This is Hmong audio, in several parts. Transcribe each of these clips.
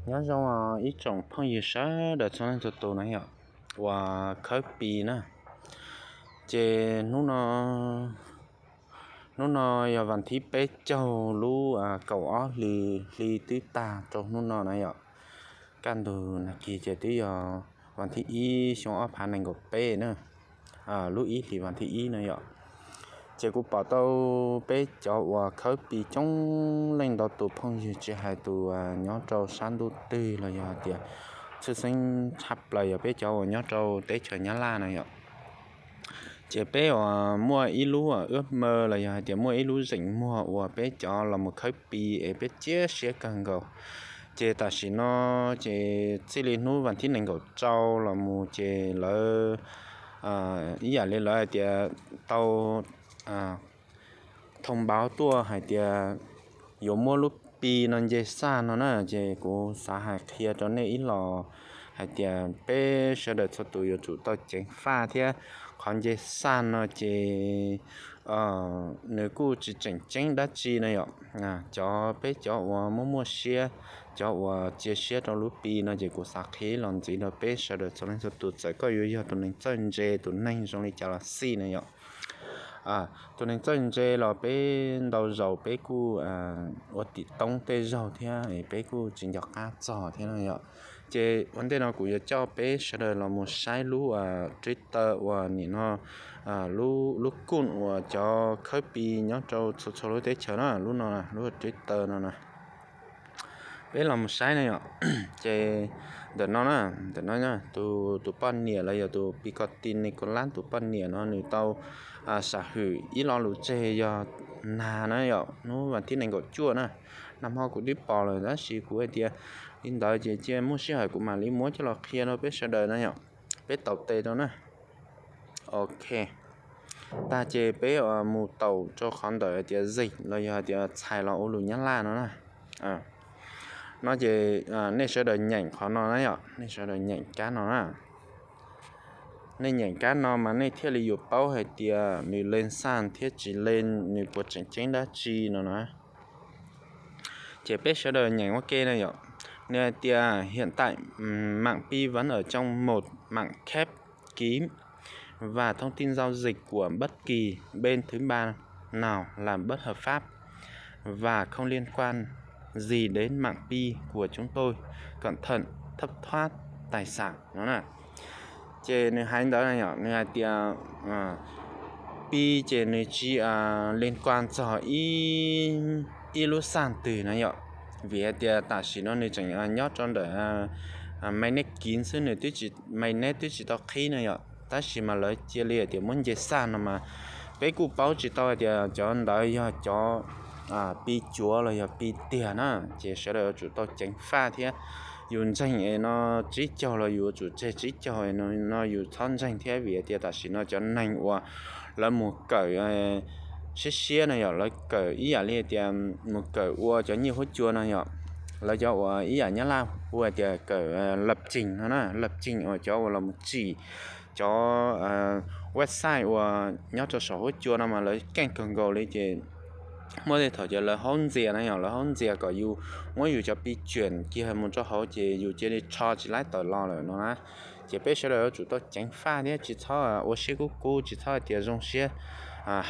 Nyob zoo ib tsoom phooj ywg sawv daws txhua leej txhua tus na yom, uas khawb Pi na. Ces hnub no, hnub no yog vas thib peb caug lub kaum ob hli, hli twb tag rau hnub no na yom. Kaj ntug nag kis ces twb yog vas thib ib xyoo ob phav nees nkaum peb na, lub ib hlis vas thib ib na yom. Ces kuv pom tau peb cov uas khawb Pi coob leej ntau tus phooj ywg, tsis hais tus nyob rau sab ntuj twg los yog hais tias tshwj xeeb tshaj plaws yog peb cov uas nyob rau teb chaws Nyab Laj na yom. Ces peb uas muaj ib lub ub ma los yog hais tias muaj ib lub zeem muag uas peb cov los mus khawb Pi es peb cia siab kawg nkaus. Ces tam sim no ces txij li hnub vas thib nees nkaum rau los mus ces lawv, ib yam li lawv hais tias tau thoo npauv tuaj hais tias yuav muab lub Pi no nce saj no na, ces kuv xav hais qhia rau nej ib los hais tias peb sawv daws txhua tus yuav tsum tau ceev faj thiab. Qhov nce saj no ces nws kuj tsis tseem ceeb dab tsi na yom. Cov peb cov uas muaj muaj siab, cov uas cia siab rau lub Pi no ces kuv xav qhia los ntxiv rau peb sawv daws txhua leej txhua tus, txawm koj yuav yog tus neeg txawj ntse tus neeg zoo li cas los xij na yom. Tus neeg txawj ntse los peb ntau zaus peb kuj ua tim toob tej zaug thiab peb kuj tsis nco qab txog thiab na yom. Ces ua ntej no kuv yuav coj peb sawv daws los mus saib lub Twitter uas nim no, lub kuj uas cov khawb Pi nyob rau txhua txhua lub teb chaws na, lub no, lub Twitter no na. Peb los mus saib na yom. Ces ntawm no na, ntawm no tus poj niam los yog tus Pi Ko Ti Nikolab tus poj niam no nws tau sam hwm ib lo lus tseg yog nag na yom, hnub vas thib nees nkaum cuaj na. Nag hmo kuv twb pom lawm tab sis kuv hais tias li ntawd ces cia muaj sij hawm kuv mam li muab coj los qhia rau peb sawv daws na yom. Peb taus tes rau na. Ok. Tag ces peb mus taum rau qhov ntawm hais tias zim los yog hais tias txhais los ua lus Nyab Laj no na. No ces nej sawv daws nyeem qhov no na yom, nej sawv daws nyeem kab no na. Nej nyeem kab no mas nej thiaj li yuav paub hais tias nws len xaj thiab tsis len, nws puas tseem ceeb dab tsi no na. Ces peb sawv daws nyeem ua ke na yom. Nws hais tias hiện tại mạng Pi vẫn ở trong một mạng khép kín và thông tin giao dịch của bất kỳ bên thứ ba nào là bất hợp pháp và không liên quan gì đến mạng Pi của chúng tôi. Cẩn thận thất thoát tài sản no na. Ces nws hais ntawd na yom, nws hais tias Pi ces nws tsis liên quan txog ib lub xaj twg na yom, vim hais tias tam sim no nws tseem nyob rau ntawm mainnet kiv xwb, nws mainnet twb tsis tau qhib na yom, tab sis mas lawv cia li hais tias muab nce xaj no mas peb kuj paub tsis tau hais tias cov ntawd yog cov Pi cuav los yog Pi tiag na. Ces sawv daws yuav tsum tau ceev faj thiab, yus ntseeg es no tsib caug los yus yuav tsum tseg tsib caug, no yus txhob ntseeg thiab, vim tias tam sim no cov neeg uas lawv mus kawm siab siab no yom, lawv kawm ib yam li tias mus kawm ua cov nyiaj huab cua no yom, lawv cov uas ib yam Nyab Laj hu hais tias kawm lập trình no na, lập trình uas cov uas los mus tsim cov website uas nyob rau saum huab cua no mas lawv keej kawg nkaus li. Ces muaj tej thaum ces lawv haub ntxias na yom, lawv haub ntxias kom yus muab yus cov Pi cuam kiag mus rau hauv ces yus cia li rho tsis laib tawm los lawm no na. Ces peb sawv daws yuav tsum tau ceev faj thiab tsis txhob ua siab kub kub, tsis txhob hais tias zoo siab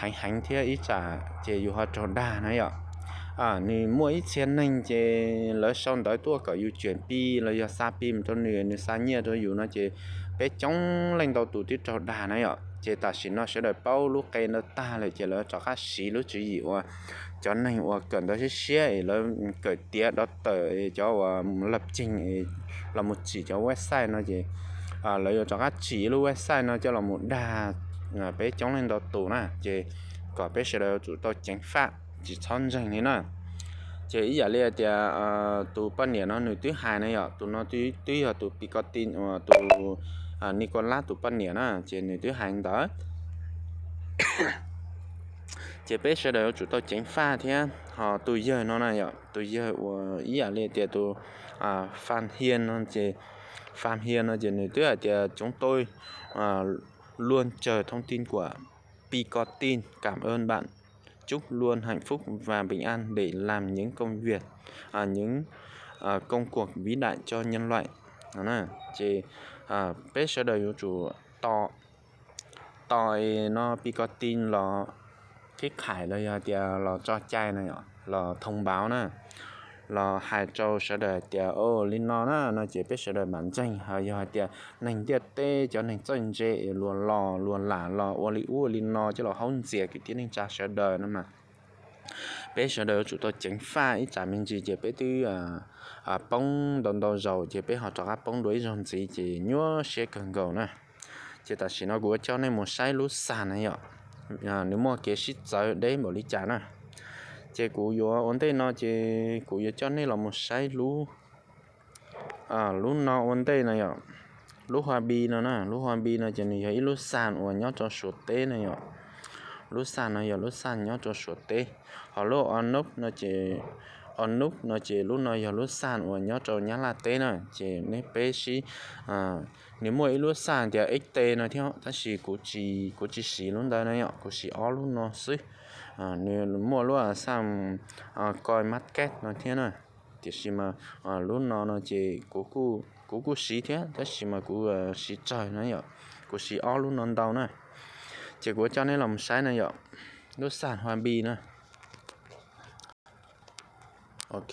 heev heev thiab ib tsam ces yus ho raug dag na yom. Nws muaj ib txhia neeg ces lawv sau ntawv tuaj kom yus cuam Pi los yog xa Pi mus rau nws, nws xa nyiaj rau yus no ces peb coob leej ntau tus twb raug dag na yom. Ces tam sim no sawv daws paub lub qe ntawd tag lawm ces lawv rov qab siv lub tswv yim uas cov neeg uas kawm ntawv siab siab es lawv kawm tiav dov tawm cov uas lập trình los mus tsim cov website no ces lawv yuav rov qab tsim ib lub website no coj los mus dag peb coob leej ntau tus na. Ces kom peb sawv daws yuav tsum tau ceev faj, tsis txhob ntseeg li na. Ces ib yam li tias tus poj niam no nws twb hais na yom, tus no twb yog tus Pi Ko Ti, tus Nikolab tus poj niam na, ces nws twb hais ntawd. Ces peb sawv daws yuav tsum tau ceev faj thiab. Ho tus yawg no na yom, tus yawg uas ib yam li tias tus Fam Hias no ces, Fam Hias no ces nws twb hais tias chúng tôi luôn chờ thông tin của Pi Ko Tin, cảm ơn bạn, chúc luôn hạnh phúc và bình an để làm những công việc, những công cuộc vĩ đại cho nhân loại no na. Ces peb sawv daws yuav tsum tos no picotine los qhib qhais los yog hais tias los tso cai na, los thông báo na, los hais rau sawv daws hais tias o li no na no ces peb sawv daws mam ntseeg. Ho yog hais tias neeg ntiaj teb cov neeg txawj ntse luag los luag lam los ua li ub li no coj los haub ntxias kwv tij neej tsa sawv daws no mas peb sawv daws yuav tsum tau ceev faj ib tsam me ntsis ces peb twb poob ntau ntau zaus ces peb ho rov qab poob dua ib zaug ntxiv ces nyuaj siab kawg nkaus na. Ces tam sim no kuv yuav coj nej mus saib lub xas na yom, nws muaj kev sib txawv deb npaum li cas na. Ces kuv yuav ua ntej no ces kuv yuav coj nej los mus saib lub lub no ua ntej no yom. Lub Hoa Bi no na, lub Hoa Bi no ces nws yog ib lub xas uas nyob rau Suav teb na yom. Lub xas no yog lub xas nyob rau Suav teb. Ho lub Onub no ces, Onub no ces lub no yog lub xas uas nyob rau Nyab Laj teb na. Ces neb peb sib, nws muaj ib lub xas tias X T no thiab tab sis kuv tsis siv lub ntawd na yom, kuv siv ob lub no xwb. Nws muaj lub xas Coin Market no thiab na. Tiam sis mas lub no no ces kuv kuj siv thiab tab sis mas kuv siv tsawg na yom, kuv siv ob lub no ntau na. Ces kuv coj neb los saib na yom, lub xas Hoa Bi na. Ok.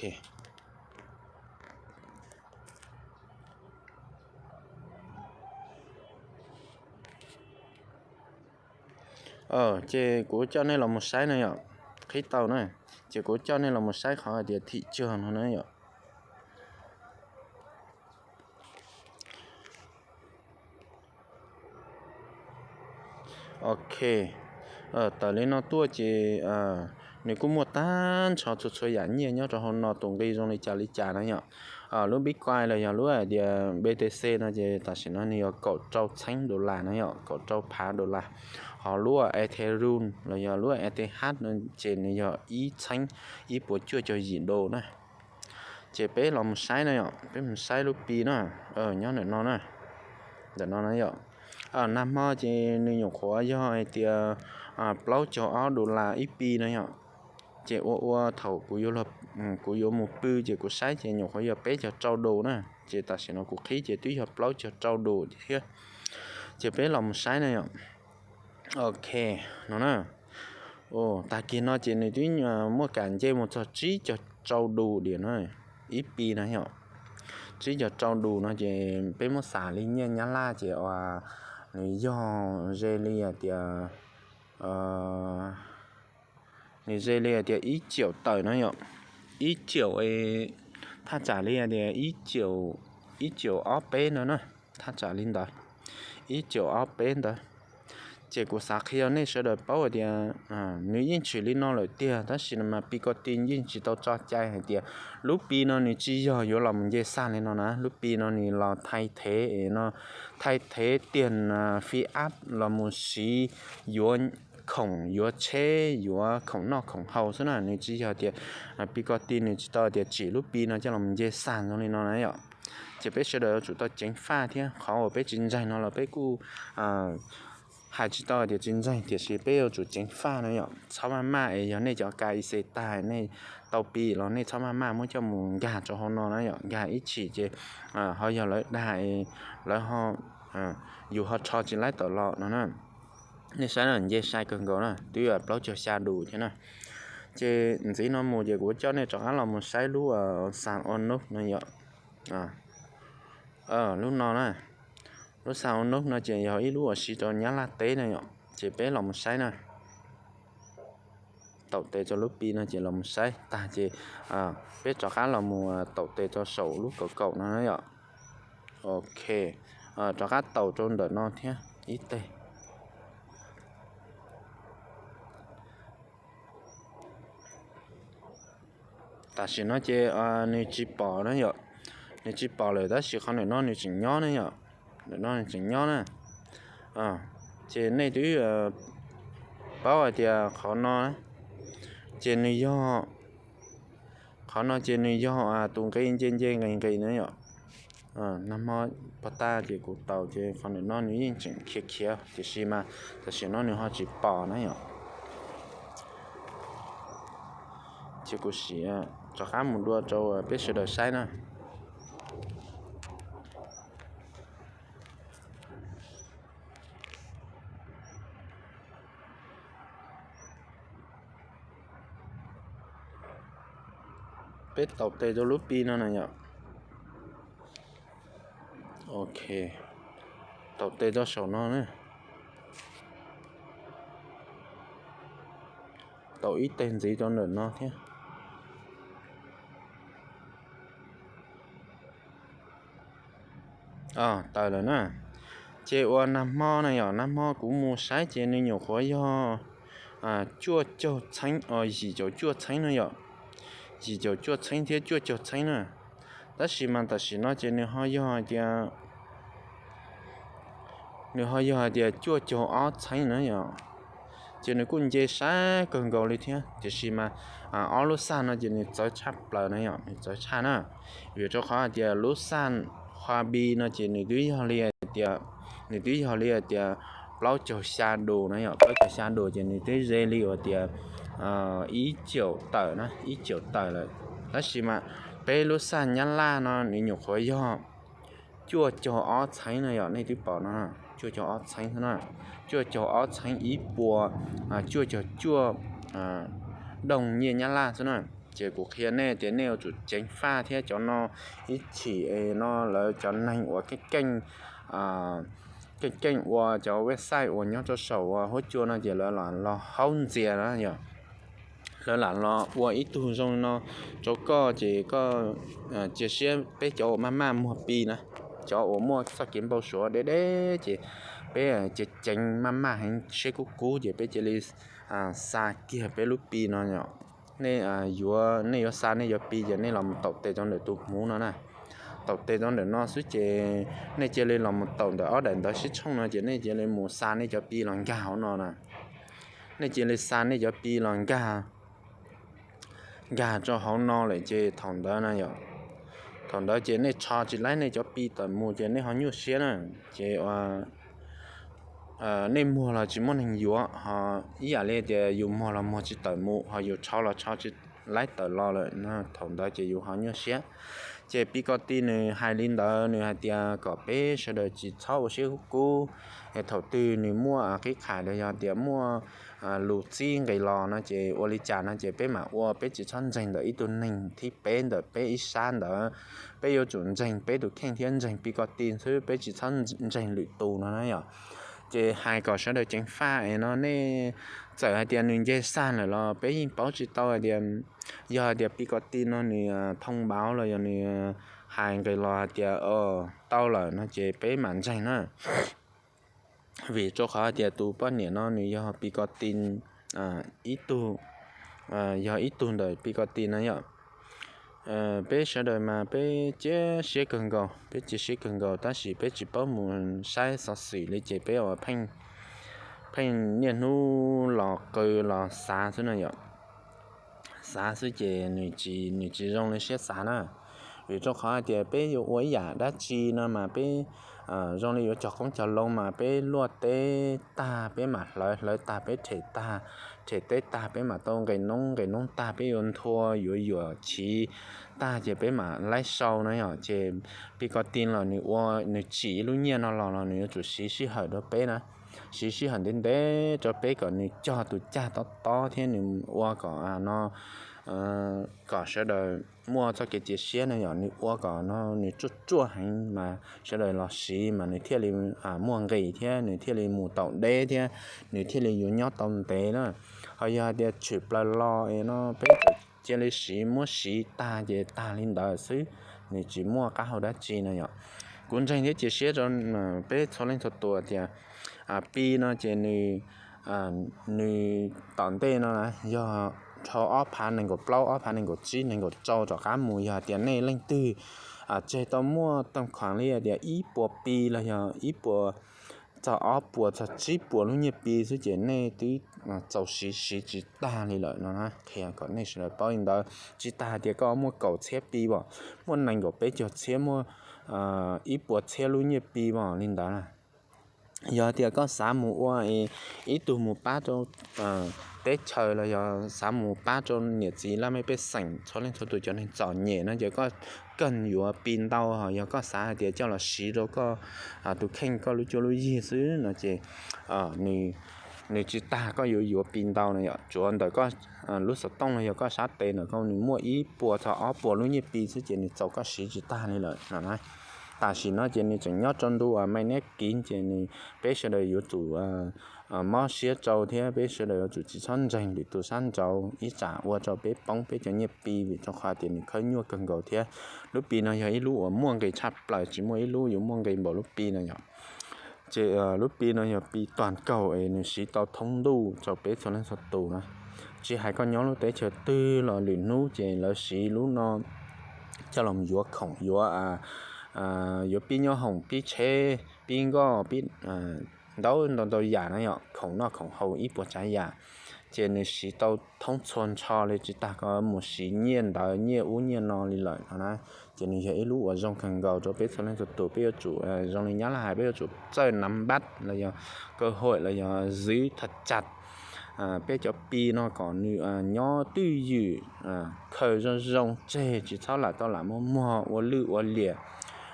Ces kuv coj nej los mus saib na yom, qhib tau na. Ces kuv coj nej los mus saib qhov hais tias thim cog no na yom. Ok, tawm li no tuaj ces nws kuj muaj tag nrho txhua txhua yam nyiaj nyob rau hauv no, tus nqi zoo li cas li cas na yom. Lub Bitcoin los yog lub hais tias B T C no ces tam sim no nws yog kaum rau txheeb dollar na yom, kaum rau phav dollar. Ho lub Ethereum los yog lub E T H no ces nws yog ib txheeb ib puas cuaj caum yim dos na. Ces peb los mus saib na yom, peb mus saib lub Pi na, nyob ntawm no na. Ntawm no na yom. Nag hmo ces nws nyuam qhuav yog hais tias plaub caug ob dollar ib Pi na yom. Ces ua ua thaum kuv yuav mus pw ces kuv saib ces nyuam qhuav yog peb caug rau dos na. Ces tam sim no kuv qhib ces twb yog plaub caug rau dos thiab. Ces peb los mus saib na yom. Ok, no na. Tag kis no ces nws twb muaj kam nce mus txog tsib caug rau dos diam na, ib Pi na yom. Tsib caug rau dos no ces peb muab xav li nyiaj Nyab Laj ces nws yog ze li hais tias, nws ze li hais tias ib caum tawm no yom, ib caum, thaj tsam li hais tias ib caum, ib caum ob peb no na, thaj tsam li ntawd, ib caum ob peb ntawd. Ces kuv xav qhia nej sawv daws paub hais tias nws yeej tshwm li no lawm tiag, tab sis mas Pi Kos Tis yeej tsis tau tso cai hais tias lub Pi no nws tsis yog yuav los mus nce xaj li no na. Lub Pi no nws los thaij thev no, thaij thev tiag, fi ab los mus siv yuav khoom yuav tsheb yuav khoom noj khoom haus xwb na. Nws tsis yog tias, Pi Kos Tis nws tsis tau tias tsim lub Pi no coj los mus nce xaj zoo li no na yom. Ces peb sawv daws yuav tsum tau ceev faj thiab, qhov uas peb tsis ntseeg no los peb kuj hais tsis tau tias tsis ntseeg, tiam sis peb yuav tsum ceev faj na yom. Txhob maj maj es yog nej cov K Y C tag nej tau Pi los nej txhob maj maj muab coj mus nkag rau hauv no na yom, nkag ib chim ces ho yog lawv dag, lawv ho, yus ho rho tsis laib tawm los no na. Nej saib na, nce sai kawg nkaus na, twb plaub caug xya dus thiab na. Ces ntxiv no mus ces kuv coj nej rov qab los mus saib lub xas Onub no yom. Lub no na, lub xas Onub no ces yog ib lub uas siv rau Nyab Laj teb na yom. Ces peb los mus saib na, taum tes rau lub Pi no ces los mus saib tag ces peb rov qab los mus taum tes rau saum lub kaum kaum no na yom. Ok, rov qab taum rau ntawm no thiab ib teg. Tam sim no ces nws tsis pom na yom, nws tsis pom lawm tab sis qhov ntawm no nws tseem nyob na yom, ntawm no nws tseem nyob na. Ces nej twb paub hais tias qhov no, ces nws yog, qhov no ces nws yog tus nqi nce nce nqis nqis na yom. Nag hmo pog tag ces kuv taus ces qhov ntawm no nws yeej tseem khiav khiav tiam sis mas tam sim no nws ho tsis pom na yom. Ces kuv sim rov qab mus dua rau peb sawv daws saib na. Peb taus tes rau lub Pi no na yom. Ok, taus tes rau saum no na. Taus ib teg ntxiv rau ntawm no thiab. Tawm lawm na. Ces uas nag hmo na yom, nag hmo kuv mus saib ces nws nyuam qhuav yog cuaj caug txheeb, yim caum cuaj txheeb na yom. Yim caum cuaj txheeb thiab cuaj caug txheeb na. Tab sis mas tam sim no ces nws ho yog hais tias, nws ho yog hais tias cuaj caug ob txheeb na yom. Ces nws kuj nce sab kawg nkaus li thiab, tiam sis mas ob lub xaj no ces nws txawv tshaj plaws na yom, nws txawv tshaj na. Vim rau qhov hais tias lub xaj Huawei no ces nws twb yog li hais tias, nws twb yog li hais tias plaub caug xya dus na yom, plaub caug xya dus ces nws twb ze li uas tias ib caum tawm na, ib caum tawm lawm. Tab sis mas peb lub xaj Nyab Laj no nws nyuam qhuav yog cuaj caug ob txheeb na yom, nej twb pom no, cuaj caug ob txheeb xwb na, cuaj caug ob txheeb ib puas cuaj caug cuaj dooj nyiaj Nyab Laj xwb na. Ces kuv qhia nej tias nej yuav tsum ceev faj thiab cov no ib chim no lawv cov neeg uas keej keej, keej keej ua cov website uas nyob rau saum huab cua no ces lawv lam los haub ntxias na yom. Lawv lam los ua ib tug zoo no rau koj ces koj cia siab peb cov uas maj maj muag Pi na, cov uas muaj txoj kev npau suav deb deb ces peb ceev ceev maj maj heev siab kub kub ces peb cia li xa kiag peb lub Pi no yom. Nej yuav, nej yuav xa nej cov Pi ces nej los mus taus tes rau ntawm tus hmuv no na. Taus tes rau ntawm no xwb ces nej cia li los mus taus ntawm ob daim ntawv sib tshooj no ces nej cia li mus xa nej cov Pi los nkag hauv no na. Nej cia li xa nej cov Pi los nkag, nkag rau hauv no lawm ces thaum ntawd na yom, thaum ntawd ces nej rho tsis laib nej cov Pi tawm mus ces nej ho nyuaj siab na. Ces nej muag los tsis muaj neeg yuav, ho ib yam li tias yus muag los muag tsis tawm mus, ho yus rho los rho tsis laib tawm los lawm, thaum ntawd ces yus ho nyuaj siab. Ces Pi Kos Tis nws hais li ntawd, nws hais tias kom peb sawv daws tsis txhob ua siab kub kub, es thaum twg nws muaj qib qhais los yog tias muaj lus txib nqis los no ces ua li cas no ces peb mam ua, peb tsis txhob ntseeg ntawm ib tug neeg thib peb ntawm peb ib sab ntawd. Peb yuav tsum ntseeg peb tus kheej thiab ntseeg Pi Kos Tis xwb, peb tsis txhob ntseeg lwm tus no na yom. Ces hais kom sawv daws ceev faj es no nej txawm hais tias nws nce xaj lawm los peb yeej paub tsis tau hais tias, yog hais tias Pi Kos Tis no nws thoo npauv los yog nws hais nqis los hais tias tau lawm no ces peb mam ntseeg na. Vim rau qhov hais tias tus poj niam no nws yog Pi Kos Tis ib tug, yog ib tug ntawm Pi Kos Tis na yom. Peb sawv daws mas peb cia siab kawg nkaus, peb cia siab kawg nkaus tab sis peb tsis paub mus saib xov xwm li ces peb ua pheej niaj hnub los qw los xav xwb no yom. Xav xwb ces nws tsis, nws tsis zoo li siab xav na. Vim rau qhov hais tias peb yuav ua ib yam dab tsi no mas peb zoo li yuav cog qoob cog loo mas peb luaj teb tag peb mam hlawv, hlawv tag peb rhem tag, rhem teb tag peb mam tau nqe noob, nqe noob tag peb yuav nthua yuav yuam chiv tag ces peb mam laib sau na yom. Ces Pi Kos Tis los nws ua, nws tsim ib lub nyiaj no los los nws yuav tsum siv sij hawm rau peb na, siv sij hawm ntev ntev rau peb kom nws cog tus cag tob tob thiab nws ua kom no kom sawv daws muaj txoj kev cia siab no yom. Nws ua kom no nws ruaj ruaj heev mas sawv daws los siv mas nws thiaj li muaj nqis thiab nws thiaj li mus taus deb thiab nws thiaj li yuav nyob tau ntev na. Ho yog hais tias tshwm plaws los es no peb cia li siv, muab siv tag ces tag li ntawd xwb, nws tsis muaj qab hau dab tsi no yom. Kuv ntseeg thiab cia siab rau peb txhua leej txhua tus tias Pi no ces nws, nws tom ntej no yog dhau ob phav nees nkaum plaub, ob phav nees nkaum tsib, nees nkaum rau rov qab mus, yog tias nej leej twg tseg tau muaj tau khav li tias ib puas Pi los yog ib puas txog ob puas txog tsib puas lub nyiaj Pi xwb ces nej twb txaus siv, siv tsis tag li lawm no na. Qhia kom nej sawv daws paub li ntawd, tsis tas hais tias koj muaj kaum txhiab Pi as, muaj nees nkaum peb caug txhiab, muaj ib puas txhiab lub nyiaj Pi as li ntawd na. Yog tias koj xav mus ua ib tug mus pab rau teb chaws los yog xav mus pab rau niam txiv laj mej pej xeem txhua leej txhua tus cov neeg txom nyem no ces koj kawg yuav Pi ntau. Yog koj xav hais tias coj los siv rau koj tus kheej koj lub cuab lub yig xwb no ces nws tsis tag koj yuav yuav Pi ntau no yom. Tsuav ntawm koj lub xov tooj los yog koj sab tes ntawm koj nws muaj ib puas txog ob puas lub nyiaj Pi xwb ces nws txaus koj siv tsis tag li lawm no na. Tam sim no ces nws tseem nyob rau ntu uas maj neb kiv ces nws, peb sawv daws yuav tsum mob siab rau thiab peb sawv daws yuav tsum tsis txhob ntseeg lwm tus sab nraud ib tsam ua rau peb poob peb cov nyiaj Pi vim rau qhov tias nws khawb nyuaj kawg nkaus thiab. Lub Pi no yog ib lub uas muaj nqis tshaj plaws, tsis muaj ib lub yuav muaj nqis npaum lub Pi no yom. Ces lub Pi no yog Pi tuag kaug es nws siv tau thoob ntuj rau peb txhua leej txhua tus na. Tsis hais koj nyob lub teb chaws twg los lwm hnub ces lawv siv lub no coj los yuav khoom, yuav, yuav pib nyob hoom, pib tsheb, pib nkoj, pib ntau ntau ntau yam na yom, khoom noj khoom haus ib puas tsav yam. Ces nws siv tau thoob txhua nrho li tsis tas koj mus siv nyiaj ntawd nyiaj ub nyiaj no li lawm no na. Ces nws yog ib lub uas zoo kawg nkaus rau peb txhua leej txhua tus, peb yuav tsum zoo li Nyab Laj hais peb yuav tsum txawj nắm bắt los yog cơ hội los yog giữ thật chặt peb cov Pi no kom nws nyob twj ywm, khaws zoo zoo tseg tsis txhob lam tau lam muag muag ua lwj ua liam.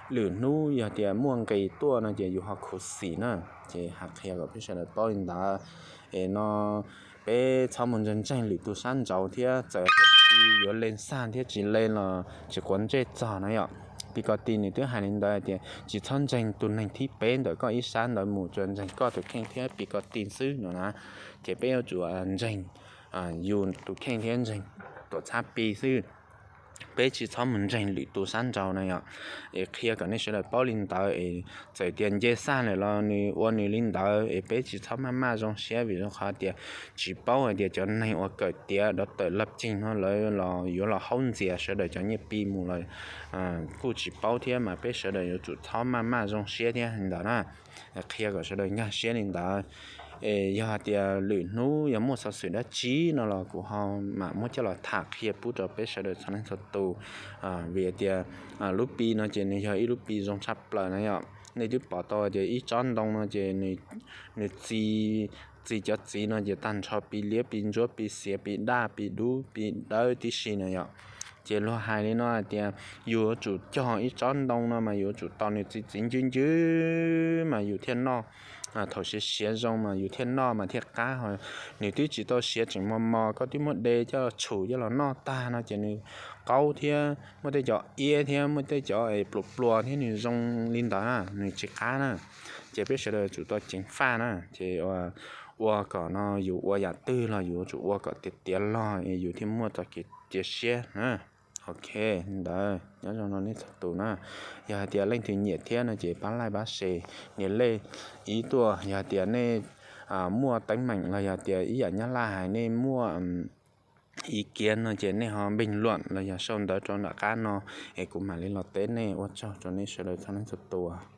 Lwm hnub yog tias muaj nqis tuaj no ces yus ho khuv xim na. Ces hais qhia kom peb sawv daws paub li ntawd es no peb txhob mus ntseeg ntseeg lwm tus sab nraud thiab txawm tias yuav le xaj thiab tsis le los tsis quav ntsej txog na yom. Pi ko ti nws twb hais li ntawd tias tsis txhob ntseeg tus neeg thib peb ntawm koj ib sab ntawd mus, tsuas ntseeg koj tus kheej thiab Pi ko ti xwb no na. Ces peb yuav tsum ntseeg yus tus kheej thiab ntseeg tuam txhab Pi xwb. Peb tsis txhob mus ntseeg lwm tus sab nraud na yom. Es qhia kom nej sawv daws paub li ntawd es txawm tias nce xaj lawm los nws ua nws li ntawd es peb tsis txhob maj maj zoo siab vim rau qhov tias tsis paub hais tias cov neeg uas kawm tiav dov tawm laj ceg no lawv los yuav los haub ntxias sawv daws cov nyiaj Pi mus los kuj tsis paub thiab mas peb sawv daws yuav tsum txhob maj maj zoo siab thiab li ntawd na. Qhia kom sawv daws nkag siab li ntawd. Es yog hais tias lwm hnub yog muaj xov xwm dab tsi no los kuv ho mam muab coj los tham qhia pub rau peb sawv daws txhua leej txhua tus. Vim tias lub Pi no ces nws yog ib lub Pi zoo tshaj plaws na yom. Nej twb pom tau tias ib tsob ntoo no ces nws txi, txi cov txiv no ces tag nrho Pi liab, Pi ntsuab, Pi xiav, Pi daj, Pi dub, Pi dawb tib si na yom. Ces luag hais li no hais tias yus yuav tsum cog ib tsob ntoo no mas yuav tsum tos nws txi txiv ncwb ncwb mas yus thiaj noj. Thaum siav siav zoo mas yus thiaj noj mas thiaj qab. Nws twb tsis tau siav tseem mos mos koj twb muab de coj tshum coj los noj tag no ces nws qaub thiab muaj tej cov iab thiab muaj tej cov pluas pluas thiab nws zoo li ntawd na, nws tsis qab na. Ces peb sawv daws yuav tsum tau ceev faj na. Ces ua kom no yus ua yam twg los yus yuav tsum ua kom tiav tiav log yus thiaj muaj txoj kev cia siab na. Ok, li ntawd nyob zoo no nej txhua tus na. Yog hais tias leej twg nyiam thiab no ces pab like pab share nias lej ib tuaj. Yog hais tias nej muaj teeb meem los yog tias ib yam Nyab Laj hais nej muaj ý kiến no ces nej ho bình luận los yog sau ntawv rau nram qab no es kuv mam li los teb nej. Ua tsaug rau nej sawv daws txhua leej txhua tus.